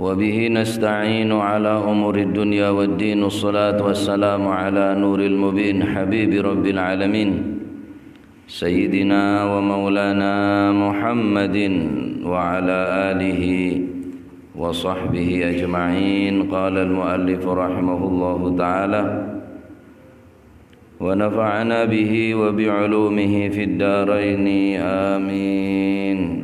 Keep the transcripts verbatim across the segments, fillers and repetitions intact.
وبه نستعين على أمور الدنيا والدين. الصلاة والسلام على نور المبين حبيب رب العالمين سيدنا ومولانا محمد وعلى آله وصحبه أجمعين. قال المؤلف رحمه الله تعالى: ونفعنا به وبعلومه في الدارين. آمين.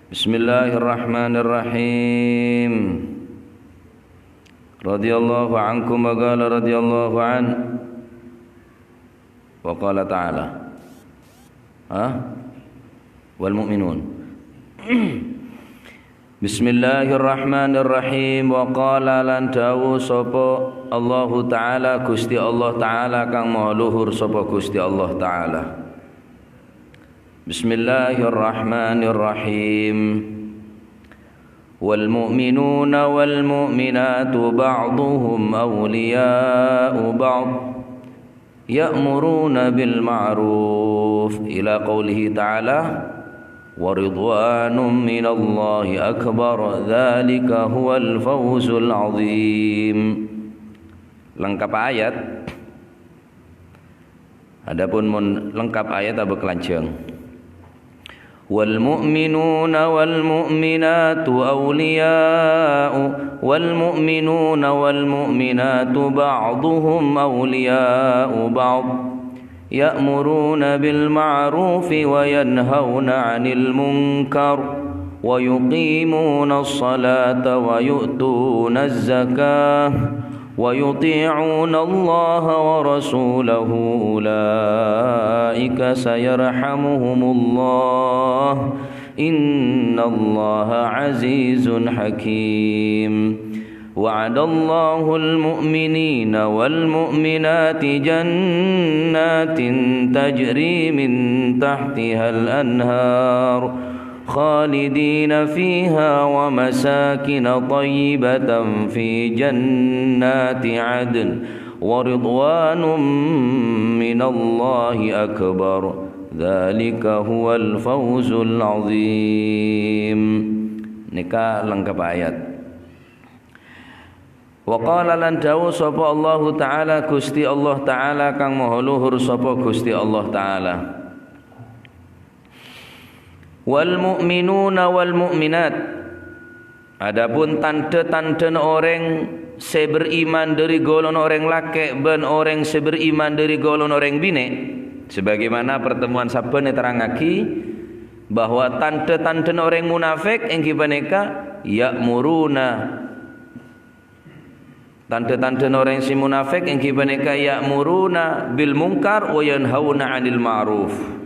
بسم الله الرحمن الرحيم. رضي الله عنكم وقال رضي الله عنه. وقال تعالى. Ha? Wal mu'minun. Bismillahirrahmanirrahim. Wa qala, lan dawuh sapa Allahu Ta'ala, Gusti Allah Ta'ala kang maha luhur sapa Gusti Allah Ta'ala. Bismillahirrahmanirrahim. Wal mu'minuna wal mu'minatu ba'duhum awliya'u ba'd. Ya'muruna bil ma'ruf ila qaulihi ta'ala, "Wa ridwanum minallahi akbar, dzalika huwal fawzul azim." Lengkap ayat. Adapun mon lengkap ayat abâ' kelanjang. والمؤمنون والمؤمنات أولياء، والمؤمنون والمؤمنات بعضهم أولياء بعض، يأمرون بالمعروف وينهون عن المنكر، ويقيمون الصلاة ويؤتون الزكاة، ويطيعون الله ورسوله أولئك سيرحمهم الله إن الله عزيز حكيم. وعد الله المؤمنين والمؤمنات جنات تجري من تحتها الأنهار خالدين فيها ومساكن طيبة في جنات عدن ورضوان من الله أكبر ذلك هو الفوز العظيم. Nèka lengkap ayat. Wa qala, lan dawuh sapa Allahu Ta'ala, Gusti Allah Ta'ala kang maha luhur sapa Gusti Allah Ta'ala. Wal mu'minuna wal mu'minat. Adapun tandhâ-tandhâna orèng sè beriman dhâri golongan orèng lakè' bân orèng sè beriman dhâri golongan orèng binè', sebagaimana pertemuan sabbhân èterrangngaghi bahwa tandhâ-tandhâna orèng munafik èngghi panèka ya'muruna Tandhâ-tandhâna orèng sè munafik èngghi panèka ya'muruna bil munkar wa yanhauna 'anil ma'ruf.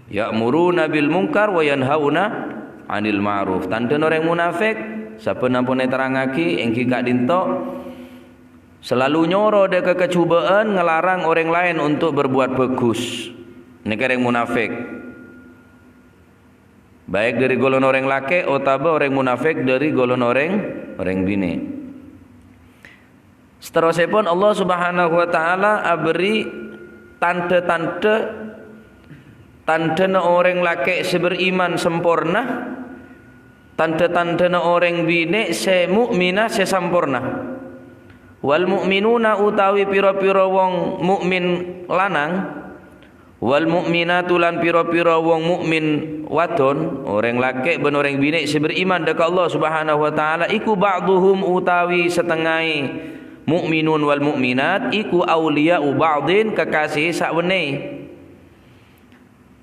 Ya'muruna bil munkar wa yanhauna 'anil ma'ruf. Tandhâna orèng munafik, sabbhân ampon èterrangngaghi, èngghi ka'dinto selalu nyoro dâ' ka kajhubâ'ân, ngelarang orèng laèn untuk berbuat bagus. Nèka orèng munafik. Baik dhâri golongan orèng lakè' otabâ orèng munafik dhâri golongan orèng, orèng binè'. Saterrossèpon, Allah Subhanahu wa Ta'ala aberri' tandhâ-tandhâ, tandhâna orèng lakè' sè beriman samporna, tandhâ-tandhâna orèng binè' sè mu'minah sè samporna. Wal mu'minuna utawi pira-pira wong mukmin lanang, Wal mu'minatu lan pira-pira wong mukmin wadon, orèng lakè' bân orèng binè' sè beriman dâ' ka Allah Subhanahu wa Ta'ala, iku ba'duhum utawi satengngaè mukminun wal mukminat, iku auliya'u ba'din, kekasih sawennaè.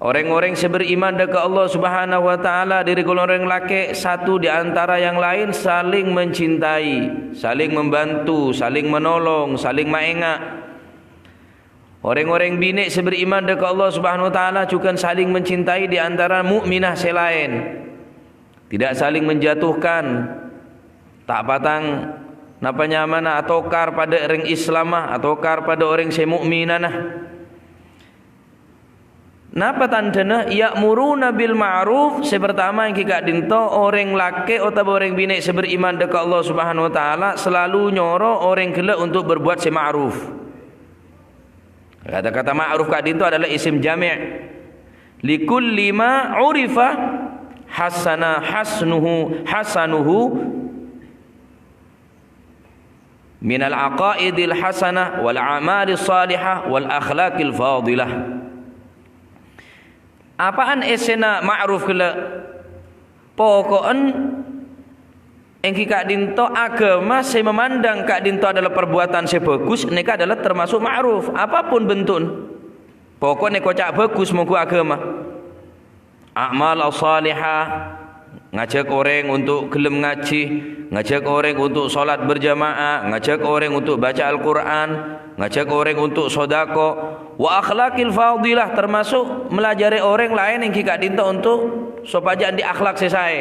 Orèng-orèng sè beriman dâ' ka Allah Subhanahu wa Ta'ala dhâri golongan orèng lakè', satu di antara yang lain saling mencintai, saling membantu, saling menolong, saling maènga'. Orèng-orèng binè' sè beriman dâ' ka Allah Subhanahu wa Ta'ala jhughân saling mencintai di antara mukminah sè laèn. Tidak saling menjatuhkan. Ta' patang napa nyamana atokar padâ orèng Islamma, atokar padâ orèng sè mukminana. Napa tandhâna? Ya'muruna bil ma'ruf, sè partama èngghi ka'dinto orèng lakè' otabâ orèng binè' sè beriman dâ' ka Allah Subhanahu wa Ta'ala selalu nyoro orèng ghellâ' untuk berbuat sè ma'ruf. Kata-kata ma'ruf ka'dinto adalah isim jami'. Likulli ma urifa hasana hasnuhu hasanuhu minal aqaidil hasanah wal a'malis salihah wal akhlaqil fadilah. Apaan essena ma'ruf ghellâ'? Poko'en èngghi ka'dinto aghâma sè mamandang ka'dinto adalah perbuatan sè bhâghus, nèka adalah termasuk ma'ruf, apapun bentukna. Poko'na èkoca' bhâghus mongghu aghâma. A'mal as-salihah, ngajhâk orèng onto' ghellem ngajhi, ngajhâk orèng onto' sholat berjamaah, ngajhâk orèng onto' baca Al-Qur'an, ngajhâk orèng onto' sodako, wa akhlaqil fadilah, termasuk melajari orèng laèn èngghi ka'dinto onto' sopajâ andi' akhlak sè saè.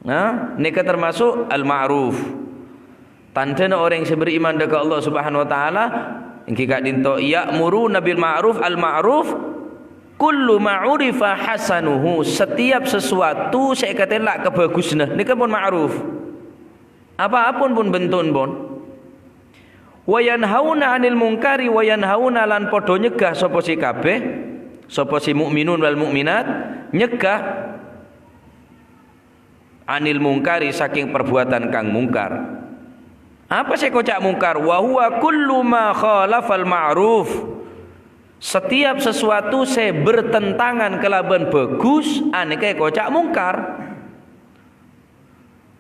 Nah, nèka termasuk al-ma'ruf. Tandhâna orèng sè beriman dâ' ka Allah Subhanahu wa Ta'ala, èngghi ka'dinto, ya'muruna bil ma'ruf, al-ma'ruf, kullu ma'urifa hasanuhu, setiap sesuatu sè èkatella' kabhâghusânna, nèka pon ma'ruf. Apapun pon bentukna pon. Wa yanhauna 'anil munkari, wa yanhauna lan padhâ nyegghâ sapa sè kabhi, sapa sè mukminun wal mukminat, nyegghâ 'anil munkari, sakèng perbuatan kang mungkar. Apa sè èkoca' mungkar? Wa huwa kullu ma khalafal ma'ruf. Setiap sesuatu sè bertentangan kalabân bhâghus, anèka èkoca' mungkar.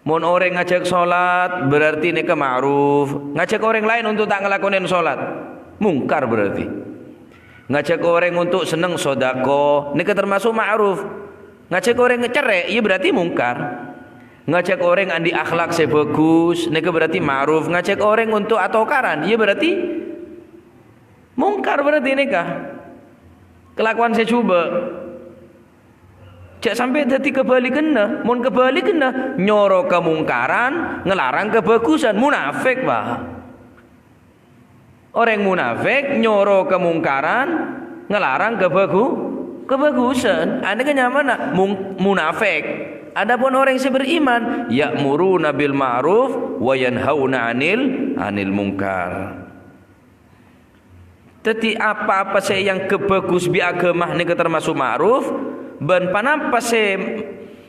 Mon orèng ngajhâk sholat, berarti nèka ma'ruf. Ngajhâk orèng laèn onto' ta' ngalakonè sholat, mungkar berarti. Ngajhâk orèng onto' senneng sodako, nèka termasuk ma'ruf. Ngajhâk orèng cerrè', iyâ berarti mungkar. Ngajhâk orèng andi' akhlak sè bhâghus, nèka berarti ma'ruf. Ngajhâk orèng onto' atokaran, iyâ berarti mungkar berarti nèka. Kalakowan sè jhubâ'. Jhâ' sampè' dhâddhi kabhâligânna. Mon kabhâligânna, nyoro kamungkaran, ngalarang kabhâghusân. Munafik, Pak. Orèng munafik nyoro kamungkaran, ngalarang kabhâghu-, kabhâghusân. Anèka nyamana mung-, munafik. Adapun orèng sè beriman, ya'muruna bil ma'ruf wa yanhauna 'anil, 'anil munkar. Dhâddhi, apa-apa sè èangghep bhâghus bi' aghâma nèka termasuk ma'ruf, bân ponapa sè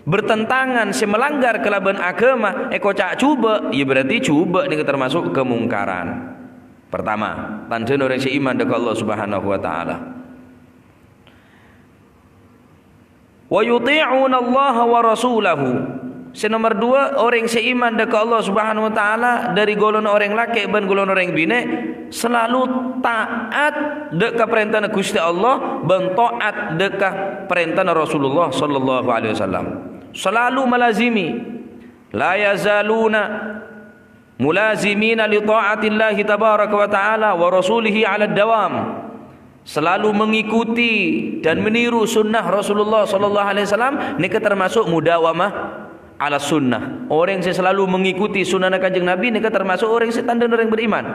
bertentangan, sè melanggar kalabân aghâma, èkoca' jhubâ', iyâ berarti jhubâ' nèka termasuk kamungkaran. Pertama, tandhâna orèng sè iman dâ' ka Allah Subhanahu wa Ta'ala. "Wa yuti'unallaha wa rasulahu." Sè nomer duwâ', orèng sè iman dâ' ka Allah Subhanahu wa Ta'ala, dhâri ghulâna orèng lakè' bân ghulâna orèng binè', salalu ta'at dâ' ka parèntana Ghustè Allah bân ta'at dâ' ka parèntana Rasulullah sallallahu alaihi wasallam. Salalu malazimi, la yazaluna mulazimina li ta'atillahi tabaraka wa ta'ala wa rasulihi 'ala dawam. Selalu mengikuti dan meniru sunnah Rasulullah sallallahu alaihi wasallam, nèka termasuk mudawamah 'ala sunnah. Orèng sè selalu mengikuti sunnahna Kanjeng Nabi, nèka termasuk orèng sè tandhâna orèng beriman.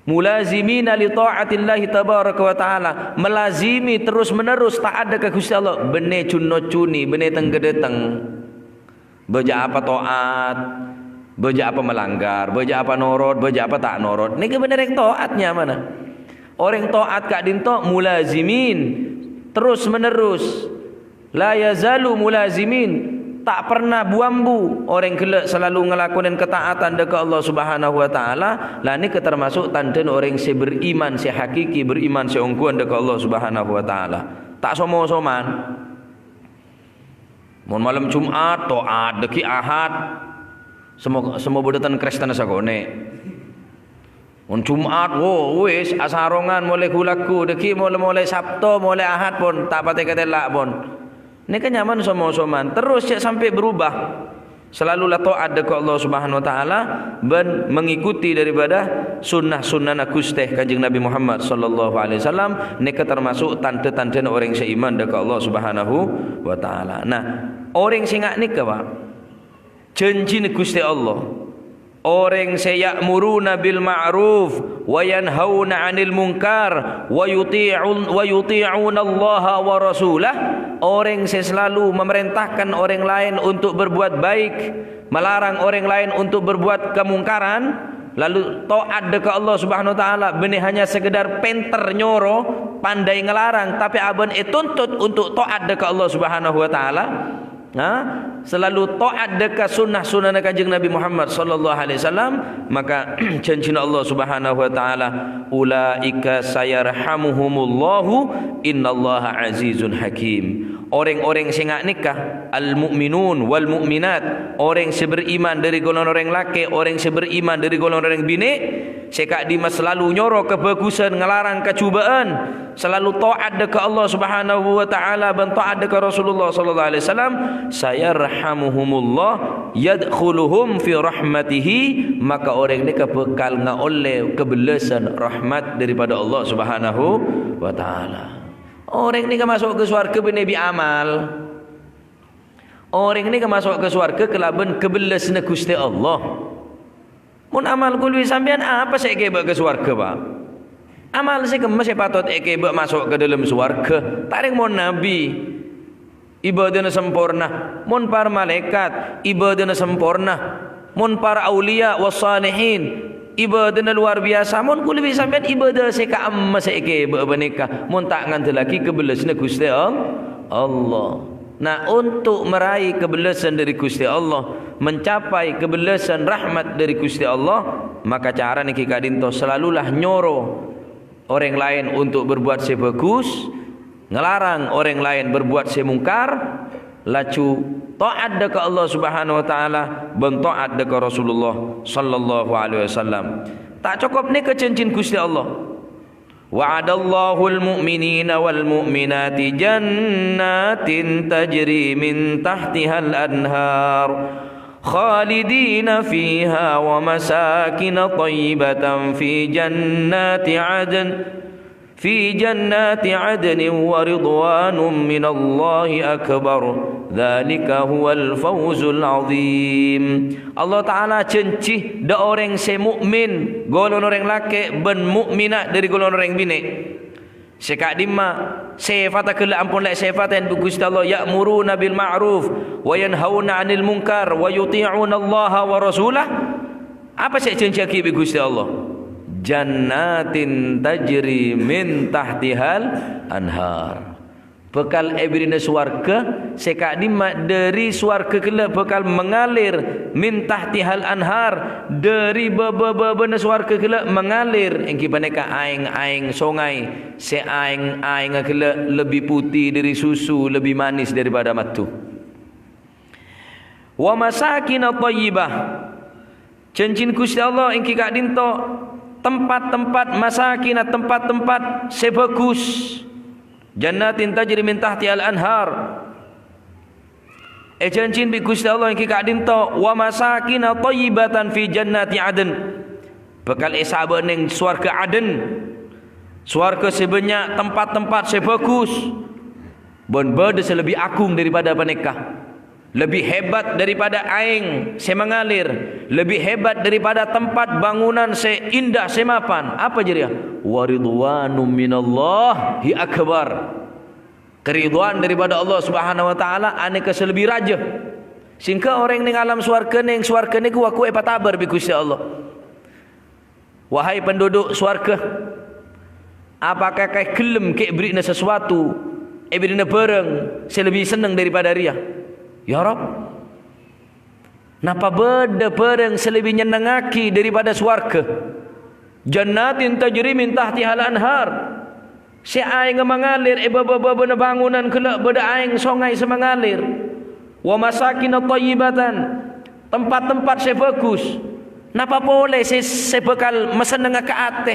Mulazimina li ta'atillahi tabaraka wa ta'ala, melazimi terus-menerus ta'at dâ' ka Ghustè Allah, bânnè jhun-nojjhuni, bânnè teng-kadâteng. Bâjâ apa ta'at, bâjâ apa malanggar, bâjâ apa norot, bâjâ apa ta' norot. Nèka bânnè orèng ta'at nyamana. Orèng ta'at ka'dinto mulazimin, terus-menerus. La yazalu mulazimin, ta' pernah bu-ambu. Orèng ghellâ' salalu ngalakonè kata'atan dâ' ka Allah Subhanahu wa Ta'ala, la nèka termasuk tandhâna orèng sè beriman, sè hakiki beriman, sè ongghuwân dâ' ka Allah Subhanahu wa Ta'ala. Ta' som-osoman. Mon malem Jum'at, ta'at, dhâggi' Ahad, semmo, semmo bâdâ ten-, Kristen sakonè'. Mon Jum'at, wo, wis, asarongan molè ghu-lagghu, dhâggi' molè, molè Sabto, molè Ahad pon, ta' patè katella' pon. Nèka nyamana som-osoman, terros jhâ' sampè' berubah. Salalu la ta'at dâ' ka Allah Subhanahu wa Ta'ala, bân mengikuti daripada sunnah-sunnahna Ghustè Kanjeng Nabi Muhammad sallallahu alaihi wasallam, nèka termasuk tandhâ-tandhâna orèng sè iman dâ' ka Allah Subhanahu wa Ta'ala. Nah, orèng sè nga' nèka, Pak, jhânjhina Ghustè Allah. Orèng sè ya'muruna bil ma'ruf wa yanhauna 'anil munkar wa yuti'un, wa yuti'unallaha wa rasulah, orèng sè selalu memerintahkan orèng laèn untuk berbuat baik, melarang orèng laèn untuk berbuat kemungkaran, Lalu taat ka Allah Subhanahu wa Ta'ala, bânnè hanya sekedar pènter nyoro, pandai ngelarang, tapè abâ'na ètuntut untuk taat ka Allah Subhanahu wa Ta'ala. Nah, selalu taat ka sunnah-sunnahna Kanjeng Nabi Muhammad sallallahu alaihi wasallam, maka janjina Allah Subhanahu wa Ta'ala, "Ulaika sayarhamuhumullahu, innallaha azizun hakim." Orèng-orèng sè nga' nèka, al-mu'minun wal mu'minat, orèng sè beriman dâri golongan orèng lakè', orèng sè beriman dâri golongan orèng binè', sè ka'dimma selalu nyoro kabhâghusân, ngalarang kajhubâ'ân, selalu taat ka Allah Subhanahu wa Ta'ala bân taat ka Rasulullah sallallahu alaihi wasallam, "Sayarhamuhumullah, yadkhuluhum fi rahmatihi," maka orèng nèka bhâkal ngaollè kabellasân rahmat daripada Allah Subhanahu wa Ta'ala. Orèng nèka maso' ka sowarghâ bânnè bi' amal. Orèng nèka maso' ka sowarghâ kalabân kabellasânna Ghustè Allah. Mon amal kaulâ bi' sampèyan, apa sè èkèbâ ka sowarghâ, Pa'? Amal sè kemma sè patot èkèbâ maso' ka dâlem sowarghâ? Ta' rèng mon nabbhi, ibâdâna samporna. Mon para malaèkat, ibâdâna samporna. Mon para auliya was salihin, ibâdâna lowar biyasa. Mon kaulâ bi' sampèyan, ibâdâ sè ka'imma sè èkèbâ panèka, mon ta' ngandellaghi kabellasânna Ghustè All-, Allah. Nah, untuk meraih kabellasân dâri Ghustè Allah, mencapai kabellasân rahmat dâri Ghustè Allah, maka carana ghi' ka'dinto, selalulah nyoro orèng laèn untuk berbuat sè bhâghus, ngalarang orèng laèn berbuat sè mungkar, laju taat ka Allah Subhanahu wa Ta'ala bân taat ka Rasulullah sallallahu alaihi wasallam. Ta' cokop nèka janjina Ghustè Allah. Wa'adallahul mu'minina wal mu'minati jannatin tajri min tahtihal anhar, khalidina fiha wa masakina thayyibatan fi jannati adn, fi jannati adnin wa ridwanum minallahi akbar, dzalika huwal fawzul azim. Allah Ta'ala janji dâ' orèng sè mukmin, golongan orèng lakè', bân mukminat dâri golongan orèng binè'. Sè ka'dimma sèfatta ghellâ' ampon la èsèfattè bi' Ghustè Allah, "Ya'muruna bil ma'ruf wa yanhauna 'anil munkar wa yuti'unallaha wa rasulah." Apa sè èjanjiyaghi bi' Ghustè Allah? "Jannatin tajri min tahtihal anhar." Bhâkal èbèrri'na sowarghâ sè ka'dimma dâri sowarghâ ghellâ' bhâkal mangalir, "min tahtihal anhar", dâri bâbâ-bâbâna sowarghâ ghellâ' mangalir, èngghi panèka aèng-aèng songay sè aèng-aèngnga ghellâ' lebbi putè dâri susu, lebbi manis daripada maddhu. "Wa masakina thayyibah." Janjina Ghustè Allah èngghi ka'dinto tempat-tempat masakina, tempat-tempat sè bhâghus. "Jannatin tajri min tahtihal anhar." Èjanjina bi' Ghustè Allah èngghi ka'dinto, "Wa masakina thayyibatan fi jannati adn." Bhâkal èsabâ' neng sowarghâ Adn. Sowarghâ sè bânnya' tempat-tempat sè bhâghus. Bân bâdâ sè lebbi agung daripada panèka. Lebbi hebat daripada aèng sè mangalir, lebbi hebat daripada tempat bangunan sè indah sè mapan. Apa jârèya? "Wa ridwanum minallahi akbar." Karidhoan daripada Allah Subhanahu wa Ta'ala anèka sè lebbi rajâ. Sehingga orèng neng alam sowarghâ, neng sowarghâ nèko ghu èpatabâr bi' Ghustè Allah. Wahai penduduk sowarghâ, apakah kaè ghellem ghi' èbèrri'na sasuatu, èbèrri'na bhârâng sè lebbi senneng daripada rèya? Ya Rabb, napa bâdâ bhârâng sè lebbi nyennengngaghi daripada sowarghâ? "Jannatin tajri min tahtihal anhar." Sè aèngnga mangalir è bâbâ-bâbâna bangunan ghellâ' bâdâ aèng songay sè mangalir. "Wa masakina thayyibatan," tempat-tempat sè bhâghus. Napa polè sè, sè bhâkal masennengnga ka atè?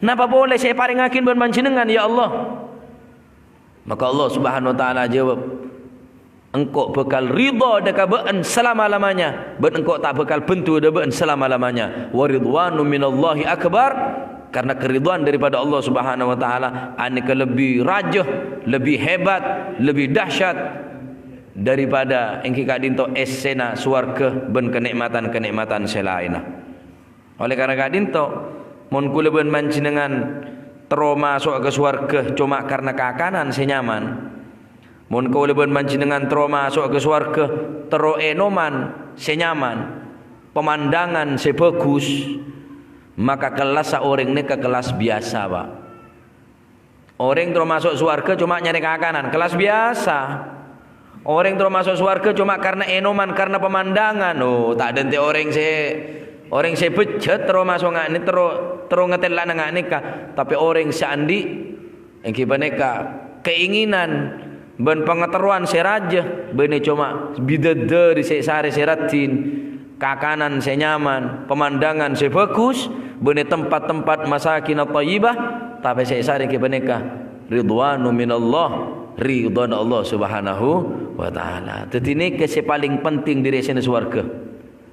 Napa polè sè èparèngngaghi bân panjhennengngan, ya Allah? Maka Allah Subhanahu wa Ta'ala ajâwâb, "Engko' bhâkal ridho dâ' ka bâ'ân salama-lamanya, bân Engko' ta' bhâkal bendhu dâ' bâ'ân salama-lamanya. Wa ridwanu minallahi akbar." Karena keridhaan daripada Allah Subhanahu wa Ta'ala anèka lebbi rajâ, lebbi hebat, lebbi dahsyat daripada èngghi ka'dinto essèna sowarghâ bân kanè'matan-kanè'matan sè laènna. Oleh karena ka'dinto, mon kaulâ bân panjhennengngan terro maso'a ka sowarghâ coma karna kakanan sè nyaman, mon kaulâ bân panjhennengngan terro maso'a ka sowarghâ terro ènoman sè nyaman, pemandangan sè bhâghus, Maka kellassa orèng nèka kellas biyasa, Pak. Orèng terro maso' sowarghâ coma nyarè kakanan, kellas biyasa. Orèng terro maso' sowarghâ coma karna ènoman, karna pemandangan. Oh, ta' dântè' orèng sè, orèng sè bejjhât terro maso' nga' nè-, terro, terro ngatellana nga' nèka. Tapè orèng sè andi', èngghi panèka keinginan bân pangaterrowan sè rajâ, bânnè coma bidadari sè sarè sè raddhin, kakanan sè nyaman, pemandangan sè bhâghus, bânnè tempat-tempat masakin thayyibah, tapè sè èsarè èngghi panèka ridwanu minallah, ridhana Allah Subhanahu wa Ta'ala. Dhâddhi nèka sè palèng penting dhâri èssèna sowarghâ.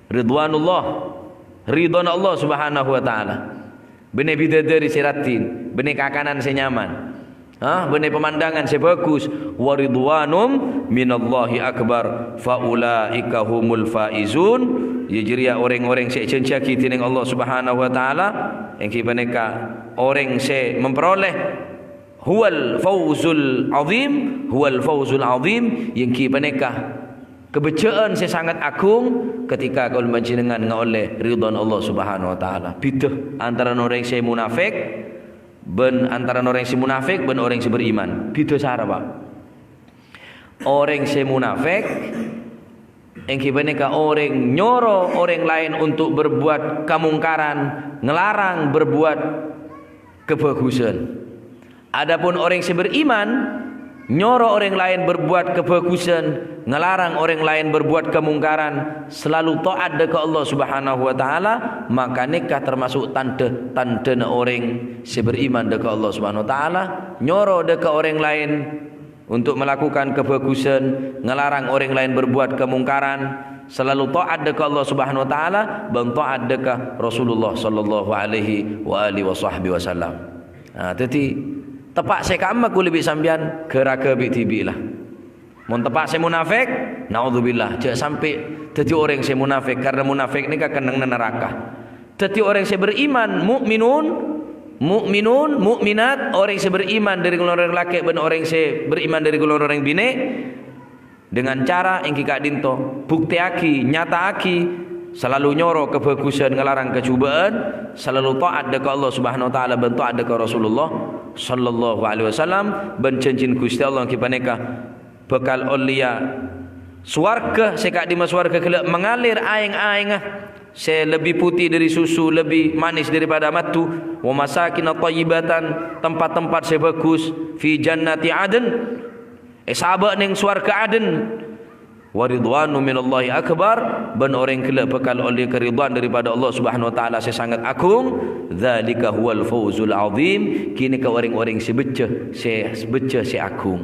Ridwanullah, ridhana Allah Subhanahu wa Ta'ala. Bânnè bidadari sè raddhin, bânnè kakanan sè nyaman. Ha, bânnè pemandangan sè bhâghus. "Wa ridwanum minallahi akbar, fa ulaika humul faizun." Iyâ jârèya orèng-orèng sè èjhânjhiyaghi dhinèng Allah Subhanahu wa Ta'ala, èngghi panèka orèng sè memperoleh huwal fauzul azim, huwal fauzul azim, èngghi panèka kabhâjâ'ân sè sanget agung ketika kaulâ panjhennengngan ngaollè ridhâna Allah Subhanahu wa Ta'ala. Bhidhâ antarana orèng sè munafik bân antarana orèng sè munafik bân orèng sè beriman. Bhidhâ sara, Pak. Orèng sè munafik èngghi panèka orèng nyoro orèng laèn untuk berbuat kamungkaran, nglarang berbuat kabhâghusân. Adapun orèng sè beriman nyoro orèng laèn berbuat kabhâghusân, nglarang orèng laèn berbuat kamungkaran, selalu taat dâ' ka Allah Subhanahu wa Ta'ala, maka nèka termasuk tandhâ-tandhâna orèng sè beriman dâ' ka Allah Subhanahu wa Ta'ala, nyoro dâ' ka orèng laèn untuk melakukan kabhâghusân, nglarang orèng laèn berbuat kamungkaran, selalu taat dâ' ka Allah Subhanahu wa Ta'ala, bân taat dâ' ka Rasulullah sallallahu alaihi wa alihi wa sahbihi wasallam. Nah, dhâddhi, teppa' sè ka'imma kaulâ bi' sampèyan ghâ-râghâ bi' dhibi' la. Mon teppa' sè munafik, naudzubillah, jhâ' sampè' dhâddhi orèng sè munafik, karna munafik nèka kennengnganna naraka. Dhâddhi orèng sè beriman, mukminun, mukminun, mukminat, orèng sè beriman dhâri golongan orèng lakè' bân orèng sè beriman dhâri golongan orèng binè', dengan cara èngghi ka'dinto, buktèyaghi, nyata'aghi, salalu nyoro kabhâghusân, ngalarang kajhubâ'ân, salalu taat dâ' ka Allah Subhanahu wa Ta'ala bân taat dâ' ka Rasulullah sallallahu alaihi wasallam, bân jhânjhina Ghustè Allah èngghi panèka bhâkal ollèya sowarghâ sè ka'dimma sowarghâ ghellâ' mangalir aèng-aèngnga sè lebbi putè dhâri susu, lebbi manis daripada maddhu, wa masakin thayyibatan, tempat-tempat sè bhâghus, fi jannati adn, è sabâ' nèng sowarghâ Aden. Wa ridwanu minallahi akbar, bân orèng ghellâ' bhâkal ollè karidhoan daripada Allah Subhanahu wa Ta'ala sè sanget agung. Dzalika huwal fauzul azim, ghânèka orèng-orèng sè bhâjjhâ, sè bhâjjhâ sè agung.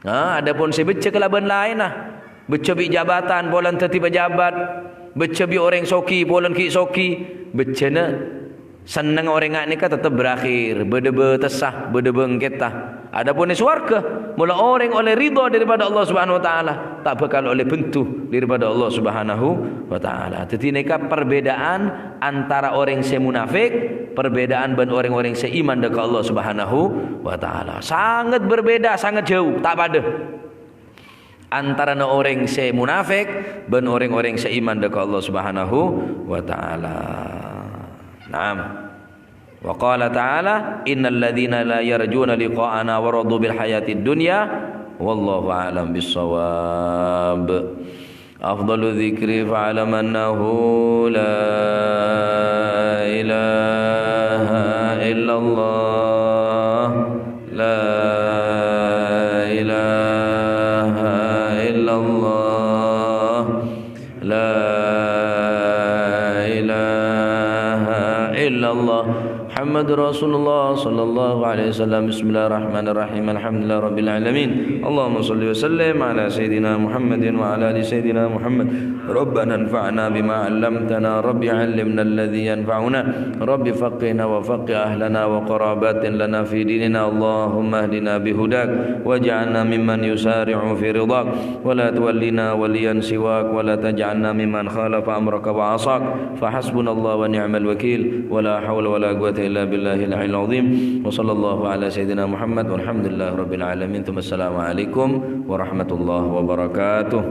Nah, adapun sè bhâjjhâ kalabân laènna, bhâjjhâ bi' jabatan polana dhâddhi pejabat, bhâjjhâ bi' orèng soghi polana ghi' soghi, bhâjjhâna sennengnga orèng nga' nèka tettep berakhir, bâdâ bâtessa, bâdâ bângkètta. Adapun è sowarghâ, mola orèng ollè ridho daripada Allah Subhanahu wa Ta'ala, ta' bhâkal ollè bhendhu daripada Allah Subhanahu wa Ta'ala. Dhâddhi nèka perbedaan antara orèng sè munafik, perbedaan bân orèng-orèng sè iman dâ' ka Allah Subhanahu wa Ta'ala. Sanget berbeda, sanget jhâu, ta' padâ. Antarana orèng sè munafik bân orèng-orèng sè iman dâ' ka Allah Subhanahu wa Ta'ala. Naam. Wa qala ta'ala, "Innal ladzina la yarjuna liqa'ana wa radu bil hayatid dunya, wallahu a'lam bissawab." Afdalu dzikri fa'lam annahu la ilaha illallah. La ilaha illallah. La ilaha illallah. Muhammadur Rasulullah sallallahu alaihi wasallam. Bismillahirrahmanirrahim. Alhamdulillahirabbil alamin. Allahumma shalli wa sallim ala sayyidina Muhammadin wa ala ali sayyidina Muhammad. Rabbana anfa'na bima 'allamtana. Rabbi 'allimna alladzi yanfa'una. Rabbi faqqihna wa faqqih ahlana wa qarabatin lana fi dinina. Allahumma ihdina bihudak waj'alna mimman yusari'u fi ridhak. Wa la tuwallina waliyan siwak wa la taj'alna mimman khalafa amraka wa 'asak. Fa hasbunallahu wa ni'mal wakil. Wa la haula wa la quwwata illa billahil 'aliyyil 'azhim. Wa sallallahu ala sayyidina Muhammad walhamdulillahi rabbil alamin. Tsumma assalamu alaikum warahmatullahi wabarakatuh.